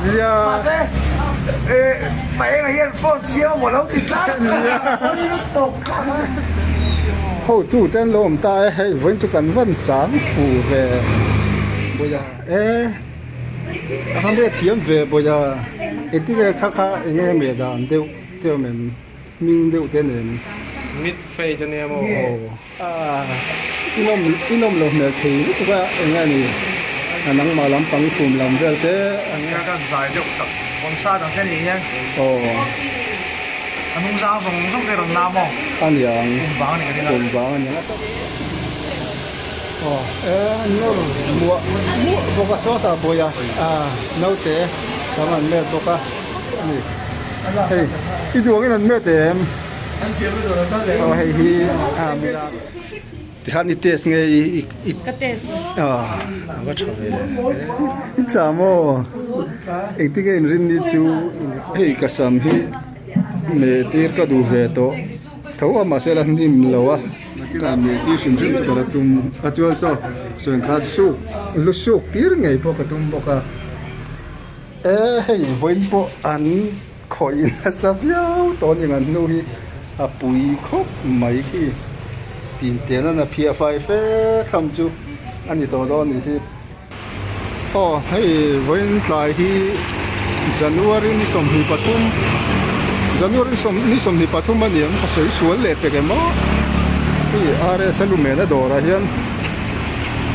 Nia. Mahse Paenga hian phone siam maw lo ti tlat. Nia. Tawp tlat a. Hotu te an lo awm ta e, hei vawiin chu kan van chang fu ve Bawiha e a han riat thiam ve Bawiha engtin nge kha kha eng nge meh dan deuh te awm em hming deuh te nen. Mid fade ania maw? Aw. Inawm inawm lo hmel thei lutuk a eng nge ni a nangmah lampang i kum lam vel te ang e. Ka zai deuh tak concert ang te ni hian aw a hnung zang zawng zawng te rawn nam aw a niang kum vang a ni ka ring a kum vang a niang a aw e nawr muah muah bawk a sawtah bawiha a naute sam an met bawk a ni hei i duh angin an met em. Aw hei hi a mila tikhan i test nge i i Ka test. Ah a va tha ve i tha maw engtin nge inrin ni chu hei ka sam hi meh tir ka duh ve tawh tho a mahse la hnim lo a nakinah meh tir hrim hrim chu ka la tum a chuan saw sawi ang khan suk lu suk tir ngei pawh ka tum bawk a e hei vawiin pawh an. Khawih nasa viau tawh a ni ang hnu hi a pui khawp mai khi tin ten a phiah fai fe tham chu a ni tawh dawn a nih hi. Aw hei vawiin tlai hi January ni 23 January ni 23 a ni ang ka sawi sual leh pek em aw hei RS a lumen a dawrah hian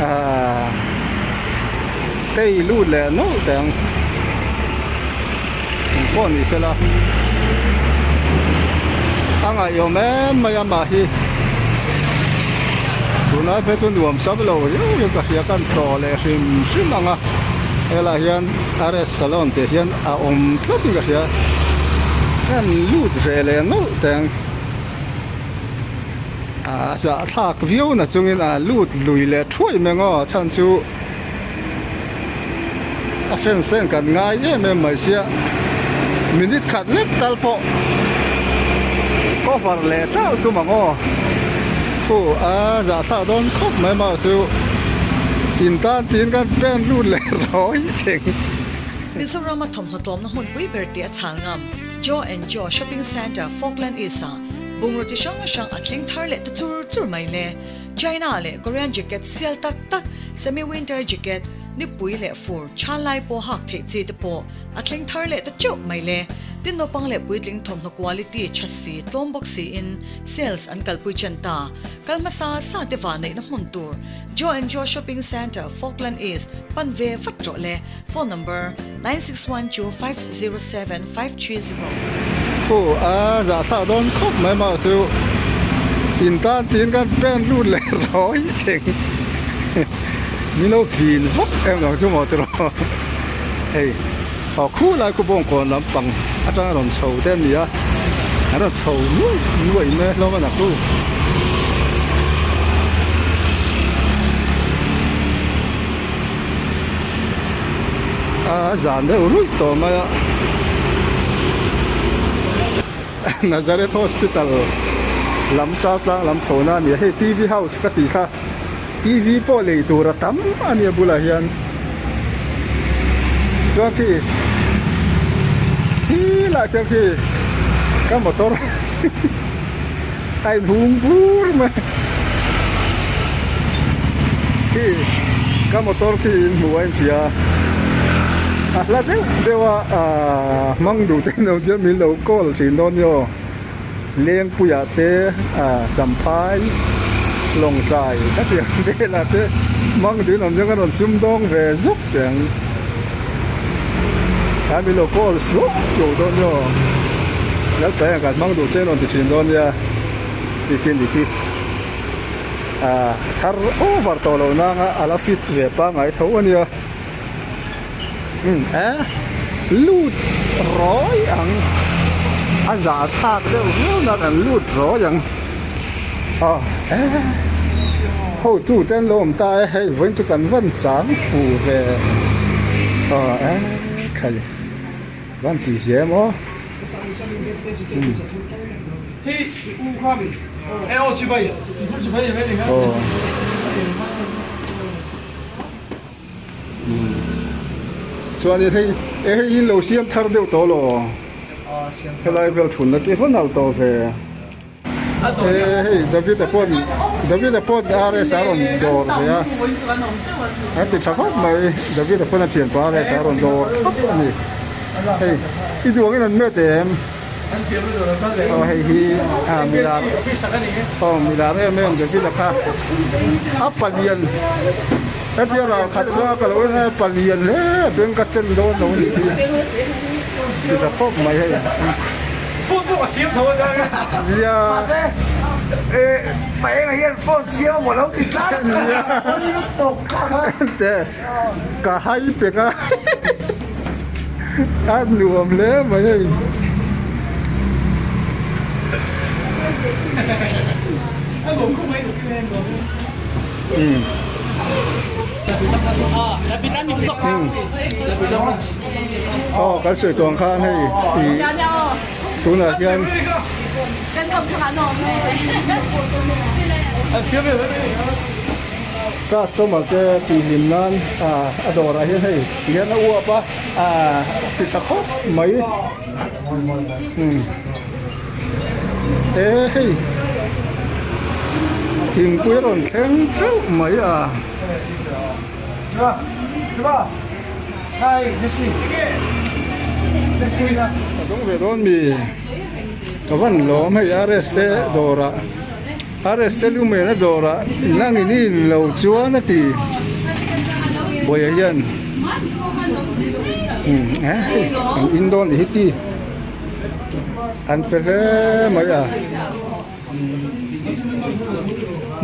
ahh. Tei lut leh nawlh teh ang eng pawh ni sela a ngaihawm em mai a mah hi tunlai phei chu nuam sam lo riau riau ka hria kan tlawh leh hrim hrim ang a helaiah hian RS salon tih hian a awm tlat in ka hria kan lut ve leh nawlh teh ang. A zahthlak viau na chungin a lut lui leh thuai mai ang aw chhan chu a fans te kan ngai em em mai sia minute khat lek tal pawh cover leh teuh tum ang aw khu a zahthlak dawn khawp mai mau chu in tan tiin kan pen lut leh rawi theng. Mizoram a thawmhnaw tlawmna hmunpui ber tih a chhal ngam Joe and Joe Shopping Centre Falkland East-ah Bungraw chi hrang hrang a thleng thar leh ta chur chur mai le. China leh Korean jacket sial tak tak, semi winter jacket, nipui leh fur, chhan lai pawh hak theih chi te pawh a thleng thar leh ta teuh mai le. Tin naupang leh puitling thawmhnaw quality tha si tlawm bawk siin sales an kalpui chen ta. Kal hmasa sa te vah neihna hmun tur Joe and Joe Shopping Centre, Falkland East, pan ve vat rawh le. Phone number, 9612507530. Khu a zahthlak dawn khawp mai mau chu in tan tiin kan pen lut leh rawi theng min lo vin vak em lo chu maw tiraw hei aw khu lai khu bawngkawn lampang atanga rawn chho te a ni a an rawn chho nuai nuai mai a hlawm a naklu. A zan deuh ruih tawh mai a Nazareth Hospital lam char tlang lam chho na a ni a hei T V house ka tih kha T V pawh lei tur a tam a nia bulah hian chuan khi khi lah khian khi ka motor a inhung bur mai khi ka motor khi in hmuh a inhria a hla deuh deuh a ahh hmang duh te lo chuan min lo call thin dawn nia aw lengpuiah te ah champhai lawngtlai ka ti ang velah te hmang duh in awm chuan ka rawn sum dawng ve zuk teh ang khan min lo call suau suau dawn nia aw lalpa hian kan hmang duh che an rawn ti thin dawn nia tih khi a ni khi ah thar over tawh loh nanga a la fit ve pangngai tho a nia umm eh lut rawi ang a zahthlak deuh viau na kan lut rawi ang aw eh hotu te an lo awm ta e hei vawiin chu kan van chang fu ve aw eh khai van tih zia em aw. Aw. Chuanin hei e hei hi lo siam thar deuh tawh lo helai vel thunna te hawn alh tawh ve e hei David a pawn David a pawn RS a rawn dawr ve a a ti tha khawp mai David a pawn a thianpa RS a rawn dawr thlap a ni hei i duh angin an met em aw hei hi a milar aw milar em em David a kha a palian. Hetia ral khat kha ka lo en a, palian hle a beng ka chen dawn lo a nih hi ti ta khawp mai hei. Phone pawh ka siam tho a zang e. Nia. Mahse pa engah hian phone siam a maw lo ti tlat. Nia. Te ka hai pek a a nuam hle mai hei. A nuam khawp mai duh em nuam e. Aw kan sawi tawng khan hei ih tunah hian customer te tihlim nan ah a dawrah hian hei ti hian a uap a ah ti tha khawp mai umm e hei thingpui a rawn thleng theuh mai a. Ka dawng ve dawn mi ka van lawm hei RS te dawrah RS te lumena dawrah nangin i in lo chuan a ti Bawiha hian umm hei an in dawn nih hi ti an fe hle mai a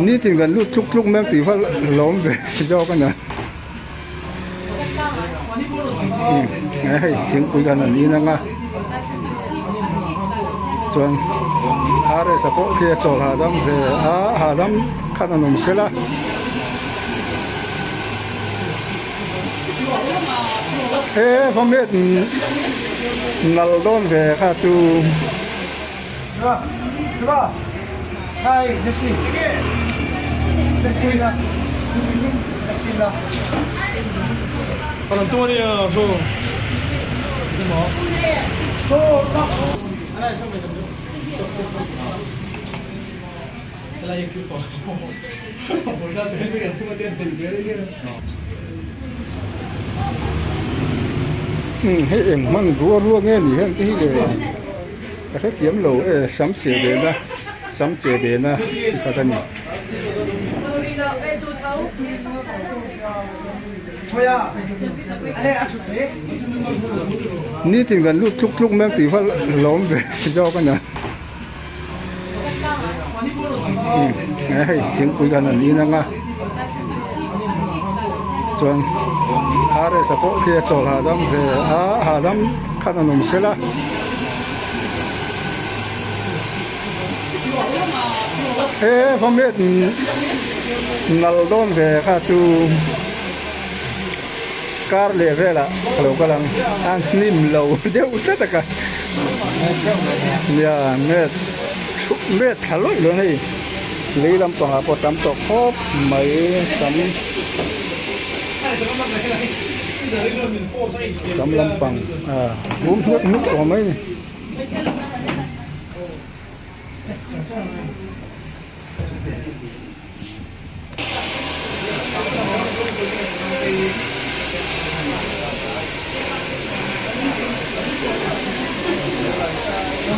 nitin kan lut tluk tluk mai ang tih va lawm ve zawk a nia umm hei thingpui kan an in ang a chuan RS a pawh khi a chawl hahdam ve a hahdam khan an awm sela. He vawmet nal dawn ve kha chu. Hei eng hman rua rua nge ni hian te hi le ka hrethiam lo e sam che ve na sam che ve na chi khat a ni. Nitin kan lut tluk tluk mai ang tih va lawm ve zawk a nia. Hei thingpui khan an in ang a chuan RS a pawh khi a chawl hahdam ve a hahdam khan an awm sela. He vawmet nal dawn ve kha chu kar leh velah ka lo kal ang a hnim lo deuh tlat a ka nia met thup met thla lawih lawih hei lei lampangah pawh tam tawh khawp mai sam sam lampang a bum hnuk hnuk tawh mai a ni.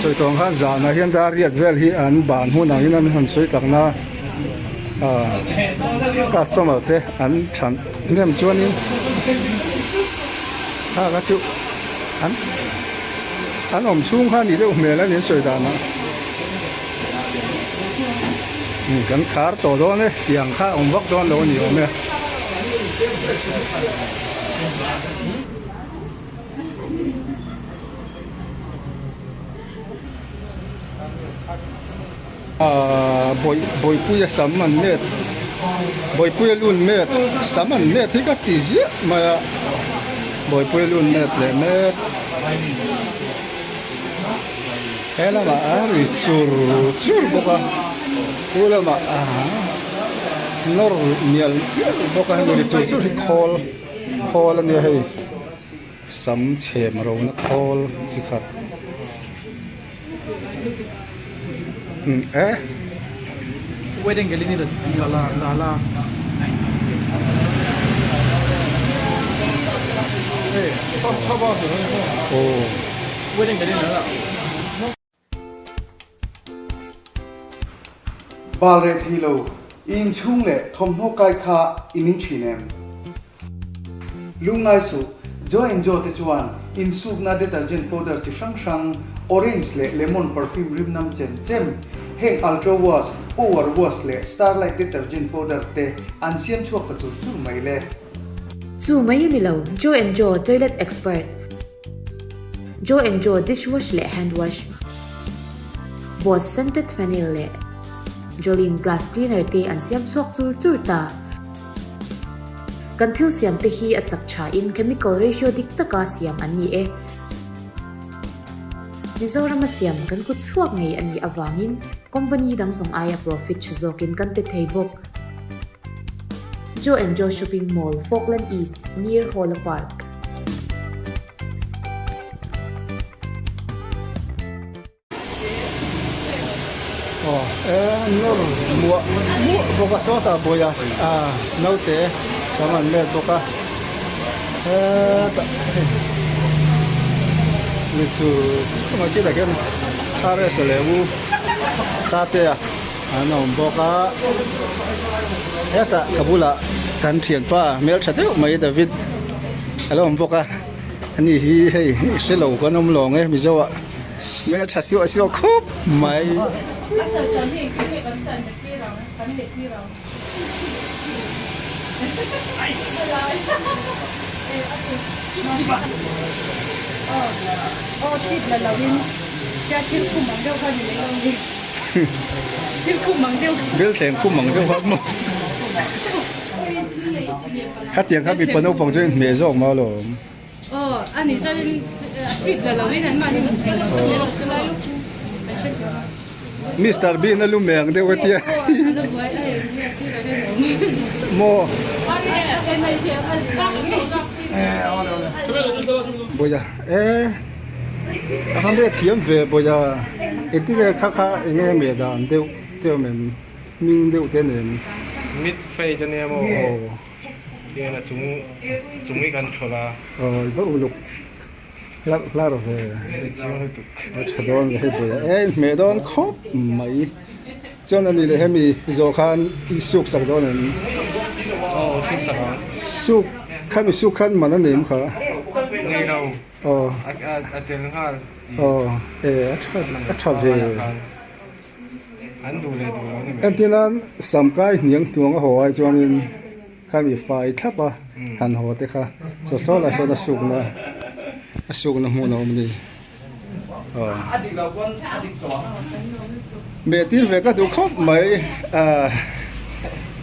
Sawi tawng khan zanah hian dar riat vel hi an ban hun angin an han sawi tak na ah customer te an than hnem chuanin kha kha chu an an awm chhung kha a nih deuh hmel a ni an sawi danah. Kan khar tawh dawn e tiang kha a awm vak dawn lo a ni awm e. Aaa bawih bawihpuia sam an met bawihpuia lun met sam an met hi ka ti ziah mai a bawihpuia lun met leh mek. He lamah a ri chur chur bawk a chu lamah a nawr mial mial bawk a hemi ri chur chur hi khawl khawl a nia hei. Sam chhem rona khawl chi khat umm eh. Bal reh thei lo, i inchhung leh thawmhnaw kai kha i ning thin em? Lungngai suh, Jo and Jo te chuan insukna detergent powder chi hrang hrang, orange leh lemon perfume rim nam chem chem, heng Ultra Wash, Power Wash leh Starlight detergent powder te an siam chhuak ta chur chur mai le. Chu mai a ni lo, Jo and Jo toilet expert. Jo and Jo dishwash leh handwash, Boss scented phenyl leh Jolene glass cleaner te an siam chhuak chur chur ta. Kan thil siam te hi a chak tha in chemical ratio dik taka siam an ni e. Mizorama siam kan kut chhuak ngei a nih avangin company dang zawng aia profit tha zawkin kan pe thei bawk. Jo and Jo Shopping Mall, Falkland East, near Hawla Park. Aw e nawr muah muah bawk a sawtah bawiha ah naute sam an let bawk a hetah hei mi chu chungah khi tak hian RS leh u Tatea an awm bawk a hetah ka bulah kan thianpa hmeltha deuh mai David a lo awm bawk a ani hi hei hre lo kan awm lawng e Mizo ah hmeltha siah siah khawp mai. Belthleng khum ang deuh kha maw Khatiang kha mipa naupang chu inhmeh zawk maw alawm. Mister Bean a lu meh ang deuh a tia maw. Bawiha e a han riat thiam ve bawiha engtin nge kha kha eng nge meh dan deuh te awm em hming deuh te nen. Mid fade ania maw tihian a chung chung hi kan thawl a. Aw i va uluk hlarh hlarh ve. Chiang lutuk. A tha dawn ve hei bawiha e inhmeh dawn khawp mai chuan ani leh hemi zawh khan i suk sak dawn em? Aw suk sak ang. Suk khami suk khan man a nei em kha? Nei lo. Aw. A tel nghal. Aw e a tha a tha ve. An duh leh duh lo ni mai. Entirnan samkai hniang hnuang a haw ai chuanin Khami fai thlap a han haw te kha chaw saw lah sawn a sukna a sukna hmun a awm a ni aw meh tir ve ka duh khawp mai ah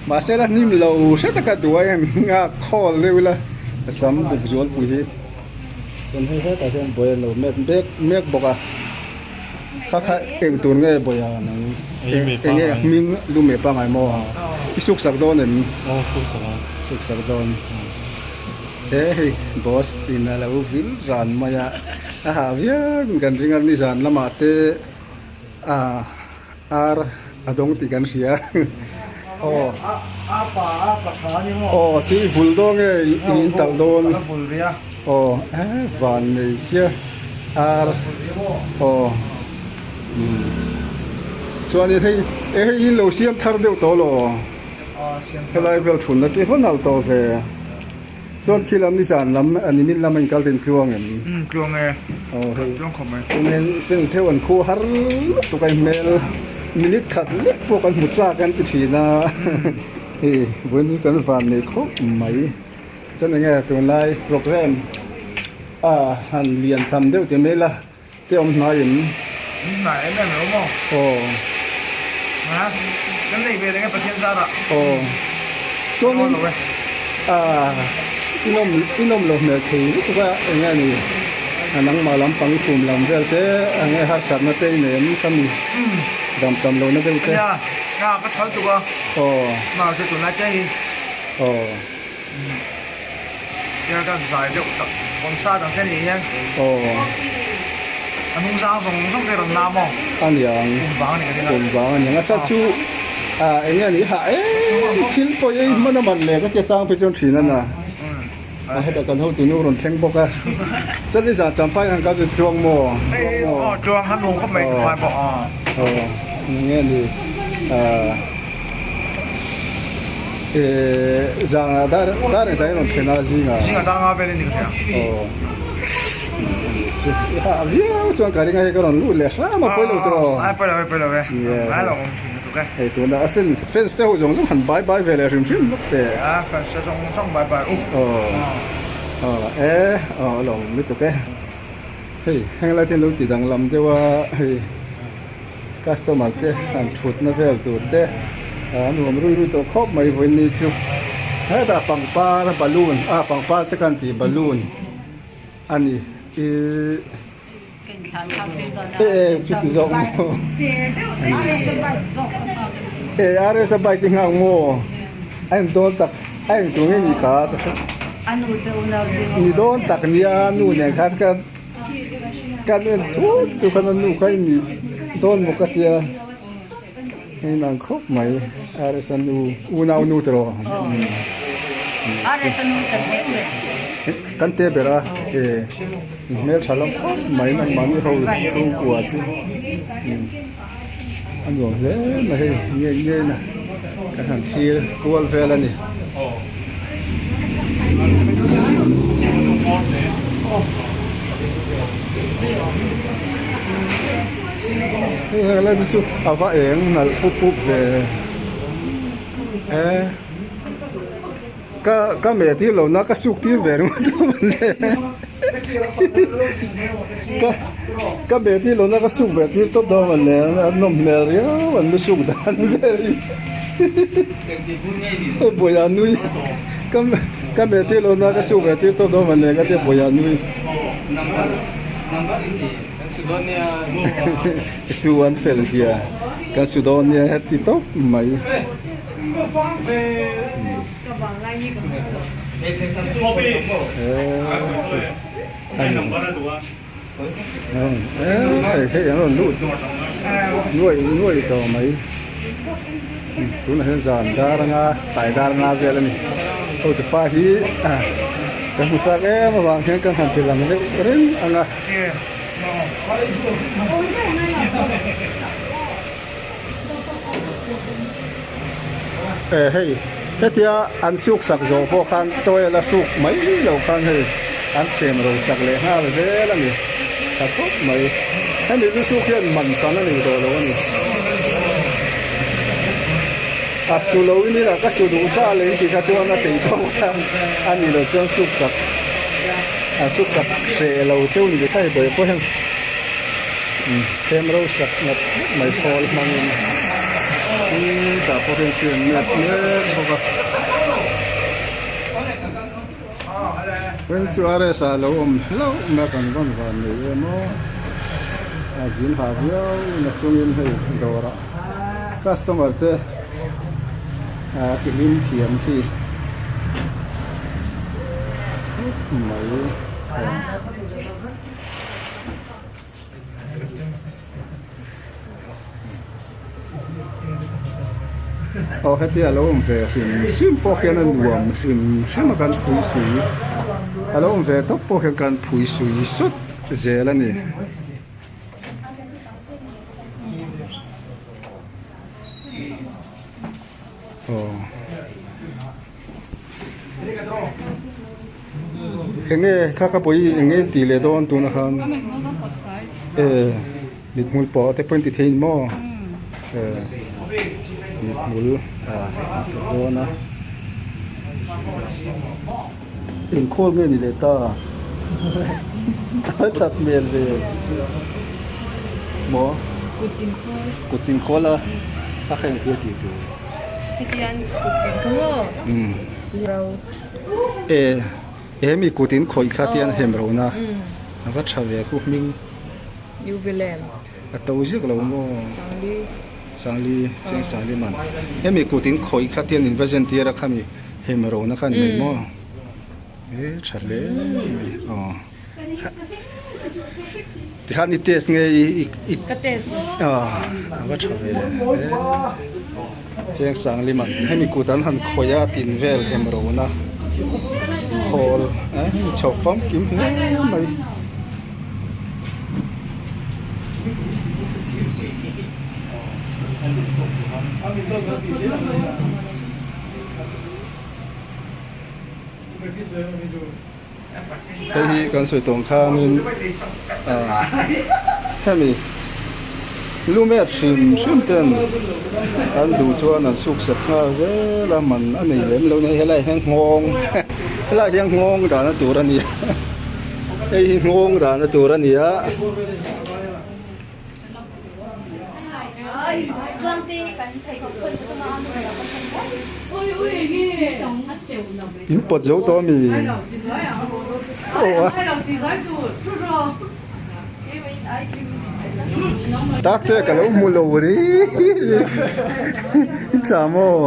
mahse la hnim lo hre taka duh a em nghak khawl deuh ila a sam buk zual pui hi chuan hei hetah hian buai an lo met mek mek bawk a kha kha eng tur nge buai a nang eng nge hming lu meh pangngai maw i suk sak dawn em aw suk sak a suk sak dawn he hei boss in a lo vil ran mai a a hah viau in kan ring a nizan lamah te ah ar a dawng tih kan hria aw aw chu i vul dawn nge i in talh dawn aw e van nei sia ar aw umm chuanin hei e hei hi lo siam thar deuh tawh lo helai vel thunna te hawn alh tawh ve. Chuan khi lam nizan lam a nimin lam a inkal tin tluang em? Umm tluang e. Aw hei. Tluang khawp mai. Chuan feng theuh an khu har lutuk a hmel minute khat lek pawh kan hmu chak an ti thin a hei vawiin hi kan van nei khawp mai. Chuan enge tunlai program a han lian tham deuh ti mai la te awm hnai em? Awm hnai em em lo maw? Aw. Ha? Kan nei ve reng e Pathian zarah. Aw. Chuanin ah inawm inawm lo hmel thei lutuk a eng nge ni a nangmah lampang i kum lam vel te eng nge harsatna te i nei em ka mi damsam lohna deuh te. Nia, ka ka thal tuk a. Aw. Mahse tunlai te hi. Aw. Haircut zai deuh tak concert ang te nih hian a hnung zang zawng zawng te rawn lam aw. A niang. Kum vang a ni ka ring a. Kum vang a niang. A chhan chu eng nge ni hah em thil pawh ei hman a man leh ka tia chang phei chuan thin a na. A hetah kan hotu nu rawn thleng bawk a. Chuan nizan champhai han kal chu tluang maw? Tluang maw? Aw tluang a nuam khawp mai champhai pawh aw. Aw eng nge ni eh zan dar dar engzah in rawn thlen a zingah? Zingah dar nga vel in ni ka hria. Aw chu i hah viau chuan ka ring a hei ka rawn lut leh hram a pawi lo tawh. Ai pawi lo e pawi lo e ngai lo awm thin lutuk e. Hei tunah a fan fans te ho zawng zawng han bye bye ve leh hrim hrim lawk teh. A fans te zawng zawng bye bye u. Aw aw e aw a lo awm lutuk e. Hei heng lai te lo ti danglam deuh a hei customer te han thutna vel tur te a nuam rui rui tawh khawp mai vawiin chu. Hetah pangpar balloon a pangpar te kan tih balloon a ni ihh. E chuti zawk maw e RS a bike i nghak maw a in dawn tak a eng tur nge ni kha ka hre ni dawn tak nia nu nen khan ka kan en thut chu khan a nu kha i ni dawn maw ka tia hei nang khawp mai RS a nu unau nu tiraw kan te ber a e. Hmeltha lam khawp mai nangmahni ho chhungkua chu a nuam hle mai hei ngei ngei na kan han thlir kual vel a ni. Hei helai te chu a va eng nalh pup pup ve e. Ka ka meh tir lo na ka suk tir ve ringawt a mawle ka ka meh tir lo na ka suk ve tir tawp dawn mawle a nawm hmel riau an lu suk dan vel hi hei buaia nui ka ka meh tir lo na ka suk ve tir tawp dawn mawle ka tia buaia nui chu an fel zia kan su dawn nia heti tawp mai. Hei an rawn lut nuaih nuaih tawh mai tunah hian zan dar anga tlai dar anga vel a ni hotupa hi kan hmu chak em avang hian kan han ti lang deuh reng ang a. Eh hei hetia an suk sak zawh pawh khan towel a hruk mai lo khan hei an chhem ro sak leh nghal zel a ni tha khawp mai hemi lu suk hian man tan a nei tawh lo a ni a su lo in ila ka su duh ta leh tih kha chuan a thei tawk a a nih loh chuan suk sak an suk sak hreh lo cheu ni kha hei bawih pawh hian. Chhem ro sak nghat nghat mai khawl hmangin hetah pawh hian thil an nep mek bawk a chuan chu RS ah alo awm hlauh mai a kan vawn van nei em aw a zin ha viau na chungin hei dawrah customer te a ti hlim thiam khi khawp mai. Aw hetia alo awm ve hrim hrim pawh hian a nuam hrim hrim a kan phui sui alo awm ve tawp pawh hian kan phui sui sawt zel a ni. Aw. Enge kha kha pawh hi enge tih leh dawn tunah khan e mithmul pawh te pawh in ti thei ni maw e mithmul a ti dawn a inkhawl nge ni leh ta a that hmel ve maw kut inkhawl a kha kha engtia tih tur. Hetiang kut in kha maw? Ro. E he mi kut in khawih kha tian hem ro na a va tha ve khu hming. Uvilem. A to ziak lo maw? Sangli. Sangli cheng sangli man. He mi kut in khawih kha tian in va zen tir a kha mi hem ro na kha ni mai maw? E tha hle mai aw tikhan i test nge i i Ka test. Aw a va tha ve Chiang sang lim ang hemi kut an han khawih a tin vel hem rona khawl eh chho famkim hle mai. Hei hi kan sawi tawng khanin ah hemi lumet hrim hrim ten an duh chuan an suk sak nghal zel a man a nei lem lo a ni helai hian nghawng helai hian nghawng dahna tur a ni a hei hi nghawng dahna tur a ni a. In pawt zo tawh ami? Aw a. Tak te ka lo hmu lo ri. I tha maw?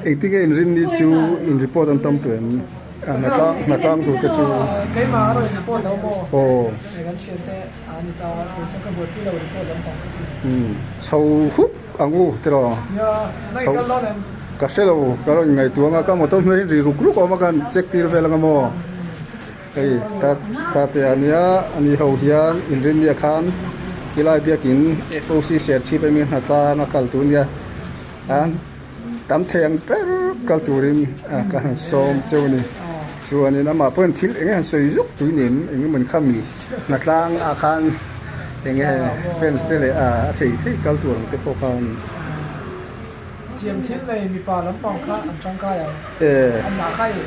Engtin nge inrinni chu in report an tam tawh em? Hnatlang hnatlang tur te chu. Keimah a rawn report lo maw? Aw. Kan thiante. Chho huk ang u tiraw chho ka hre lo ka rawn ngaihtuah anga ka motor hnuai hi ri ruk ruk a awm a ka han check tir vel anga maw hei ta tate a nia ani ho hian inrinnia khan khilai biakin F O C serchhip emi hnatlang a kal tur nia an tam thei ang ber kal turin ka han sawm cheu a ni chuanin amah pawhin thil eng nge han sawi zuk tui nen eng emawni kha mi hnatlang ah khan eng nge fans te leh a thei thei kal tur ang te pawh khan Thiam thil nei mipa lampang kha an tangkai ang an mah kha i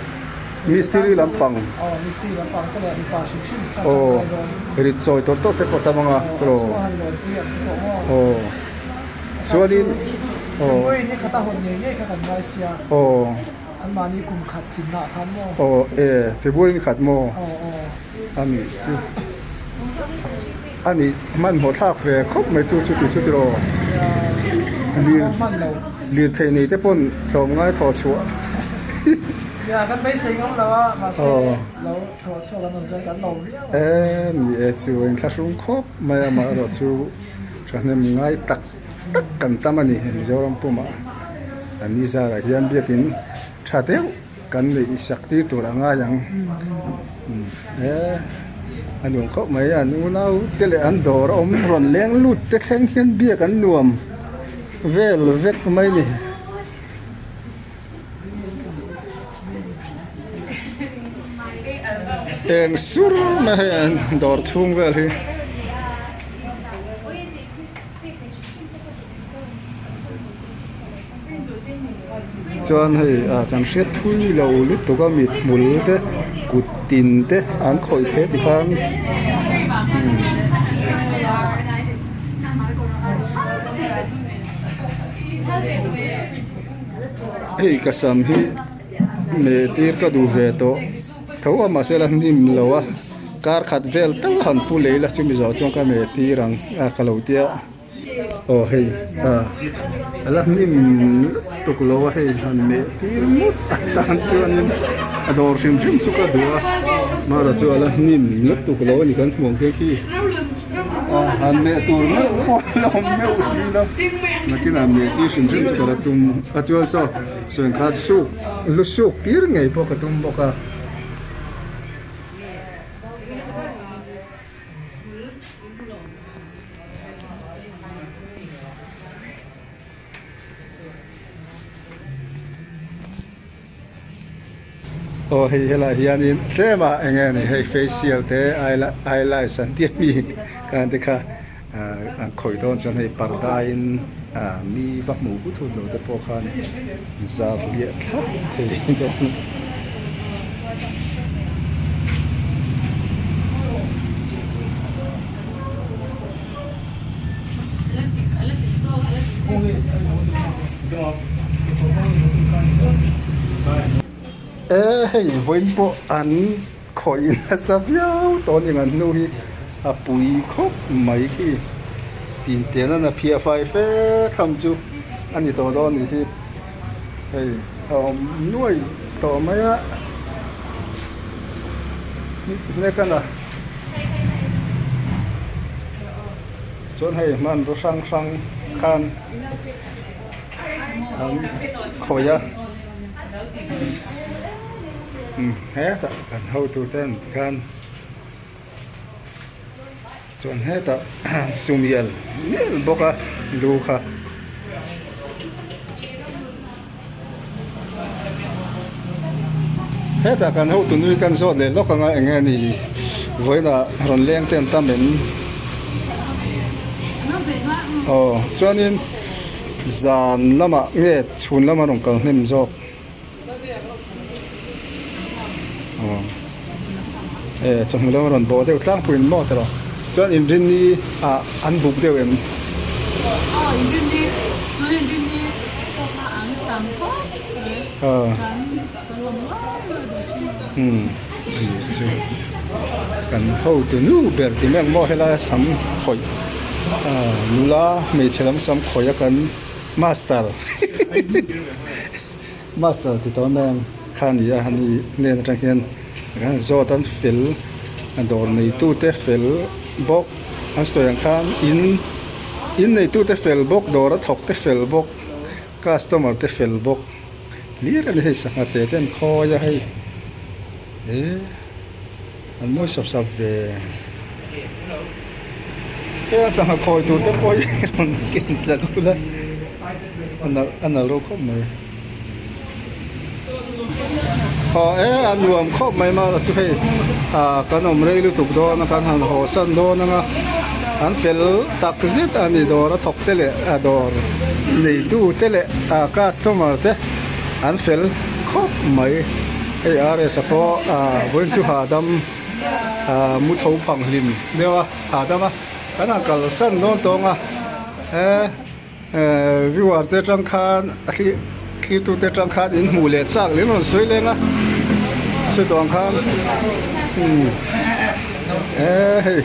mistiri lampang aw mistiri lampang te leh mipa hrim hrim kha an tangkai dawn rit chawi tawr tawr te pawh tam anga aw chhunga han lawnpui ang te pawh maw aw Chuanin aw. February ni khata hawn ngei ngei kha kan ngai sia. Aw. Anmahni kum khat tlinna ah khan maw? Aw e, February ni khat maw? Aw aw. A nih chu. A nih hmanhmawh thlak ve khawp mai chu chuti chu tiraw? Nia, hman lo. Lirthei nei te pawn tlawm ngai thawh chhuah. Nia, kan beisei ngam lo a, mahse lo thawh chhuak an awm chuan kan lo viau ang. E, ni e chu, inthlahrung khawp mai a amaherawh chu. Thahnem ngai tak tak kan tam a ni Mizoram pumah a ni zarah hian biakin tha deuh kan neih sak tir tur a ngai ang e a nuam khawp mai an unau te leh an dawr a awm rawn leng lut te thleng hian biak an nuam vel vek mai a ni. Eng sur mai hei an dawr chhung vel hi. Chuan hei ah kan hriat thui lo lutuk a mit hmul te kut tin te an khawih the ti khan Hei ka sam hi meh tir ka duh ve tawh tho a mahse la hnim lo a kar khat vel tal han pu lei la chumi zawh chuan ka meh tir ang a ka lo tia aw hei a la hnim lutuk lo a hei han meh tir ngawt atan chuanin a dawr hrim hrim chu ka duh a mahra chu a la hnim lutuk lo a ni kan hmuh ang khian khi. Han meh tur meuh pawh a la awm meuh si lo nakinah meh tir hrim hrim chu ka la tum a chuan saw sawi khan suk lu suk tir ngei pawh ka tum bawk a. Aw hei helai hianin tlem ah eng nge ni hei facial te eyelash an tih ami khan te kha ah an khawih dawn chuan hei parda in ah mi va hmuh hut hut lo te pawh khan zar liah thlap thei dawn. E hei vawiin pawh an khawih nasa viau tawh a ni ang hnu hi a pui khawp mai khi tintian a na phiah fai fe tham chu a ni tawh dawn a ni hi hei a awm nuai tawh mai a. mek a na chuan hei hmanraw hrang hrang khan an khawih a umm hetah kan hotu ten tikhan chuan hetah sumial mial bawk a lu kha. Hetah kan hotu nui kan zawt leh lawk anga eng nge ni vawiinah rawn leng te an tam em? Aw chuanin zan lamah nge chhun lama rawn kal hnem zawk? Aw e chawhnu lama rawn bawh deuh tlangpuiin maw tawh rawh chuan inrinni ah an buk deuh em? Aw inrinni tun inrinni pawh kha an tam khawp mai kan kan awm ruai ruai duh thin a. Umm ani chu kan hotu nu ber ti mai ang maw helai sam khawih nula hmeichhe lam sam khawih a kan master Master ti tawh nen kha ni a ani hnen atang hian kan zawt an fel a dawr neitu te fel bawk an sawi ang khan in in neitu te fel bawk dawr a thawk te fel bawk customer te fel bawk hlir a ni hei sangha te te an khawi a hei eh an mawi sap sap ve hei a sangha khawi tur te pawh hi rawn ken sak ula a nalh a nalh reuh khawp mai aw e a nuam khawp mai mara chu hei ah kan awm rei lutuk dawn a kan han haw san dawn anga an fel tak zet a ni dawr a thawk te leh a dawr neitu te leh a customer te an fel khawp mai hei RS a pawh ah vawiin chu hahdam ah mu tho phang hlim deuh a hahdam a kan han kalsan dawn tawng a e. Ehh viewer te atang khan a thli thlir tu te atang khan in hmuh leh chak leh rawn sawi leng a chutah ang khan umm eh hei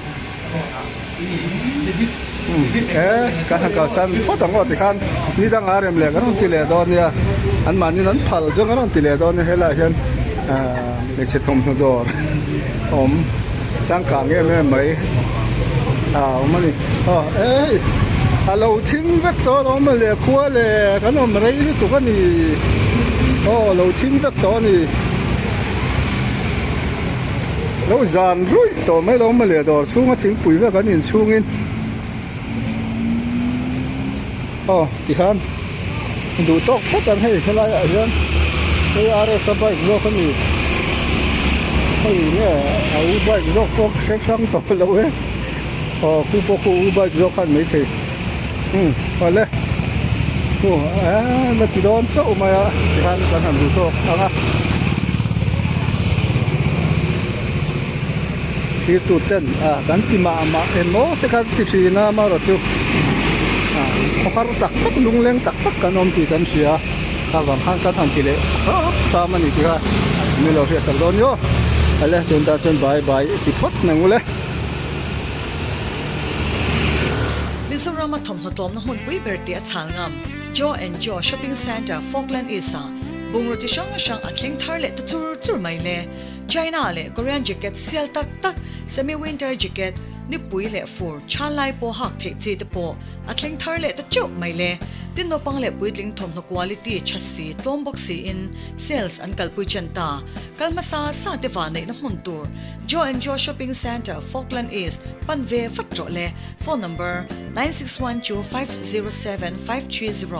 umm eh kan han kalsan phawt ang aw tikhan ni dangah rem leh kan rawn ti leh dawn nia an mahni an phal zawng an rawn ti leh dawn nia helaiah hian ahh hmeichhe thawmhnaw dawr awm changkang em em mai a awm a ni aw eh a lo thim vek tawh alawm a leh khua leh kan awm rei lutuk a ni aw a lo thim vek tawh a ni lo zan ruih tawh mai alawm a leh dawr chhunga thingpui vek an inchhungin. Aw tikhan duh tawk phawt ang hei helai ah hian hei RS a bike zawk a ni hei nge a u bike zawk pawh hre hrang tawh lo e aw khu pawh khu u bike zawk khan maithei umm awle khu eee la ti dawn chauh mai a tikhan kan han duh tawk ang a. Thirtu ten ah kan ti mah mah emaw te kha ti thin a amaherawh chu ah khawhar tak tak lungleng tak tak kan awm tih kan hria a vang khan kan han ti leh hrap hram a ni tih kha min lo hriat sak dawn ni aw ale tun tan chuan bye bye ti phawt mai ang ule. Mizoram a thawmhnaw tlawmna hmunpui ber tih a chhal ngam Joe and Joe Shopping Centre Falkland East ah bungraw chi hrang hrang a thleng thar leh ta chur chur mai le. China leh Korean jacket sial tak tak, semi winter jacket, nipui leh fur, chhan lai pawh hak theih chi te pawh a thleng thar leh ta teuh mai le. Tin naupang leh puitling thawmhnaw quality tha si, tlawm bawk siin sales an kalpui chen ta. Kal hmasa sa te va neihna hmun tur Joe and Joe Shopping Centre, Falkland East, pan ve vat rawh le. Phone number, 9612507530.